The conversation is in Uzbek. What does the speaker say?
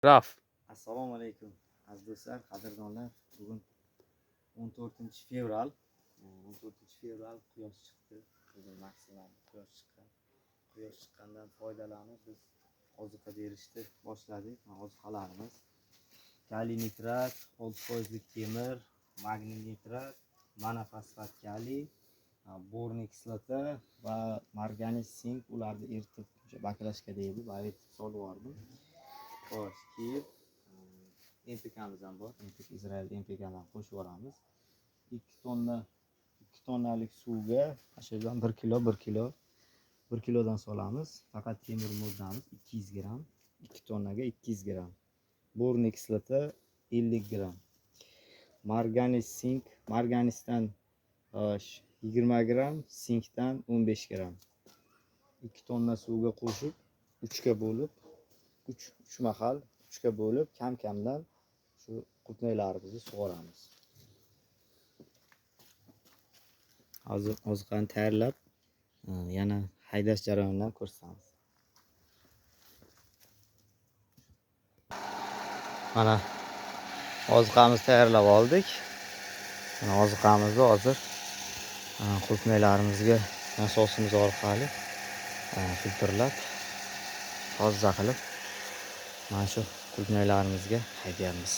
Raf. Assalomu alaykum, aziz do'stlar, qadrdonlar. Bugun 14 fevral. 14 fevral quyosh chiqdi. Bugun maksimal quyosh chiqqan. Quyosh chiqqandan foydalanib biz oziqa berishni boshladik. Mana oziqalarimiz: kaliy nitrat, 6 foizlik temir, magniy nitrat, monofosfat kaliy, борный kislota va marganiz sink. Ularni eritib, o'sha baklashka deydi, eritib solib yubordim. Xo'sh, keyin NPKmiz ham bor. NPK, Izrael NPKdan qo'shib yuboramiz. 2 tonna, 2 tonnalik suvga mana shu yerdan 1 kilo, 1 kilo, 1 kilodan solamiz. Faqat temir moddamiz 200 gramm, 2 tonnaga 200 gramm. Борный kislota 50 gramm. Marganiz sink, marganisdan 20 gramm, sinkdan 15 gramm. 2 tonna suvga qo'shib, 3 ga bo'lib, 3 mahal 3 ga bo'lib, kam-kamdan shu qulupnaylarimizni sug'oramiz. Hozir oziqani tayyorlab, yana haydash jarayonini ham ko'rsatamiz. Mana oziqamizni tayyorlab oldik. Mana oziqamizni hozir qulupnaylarimizga nasosimiz orqali filtrlab, toza qilib mana shu qulupnaylarimizga haydayapmiz.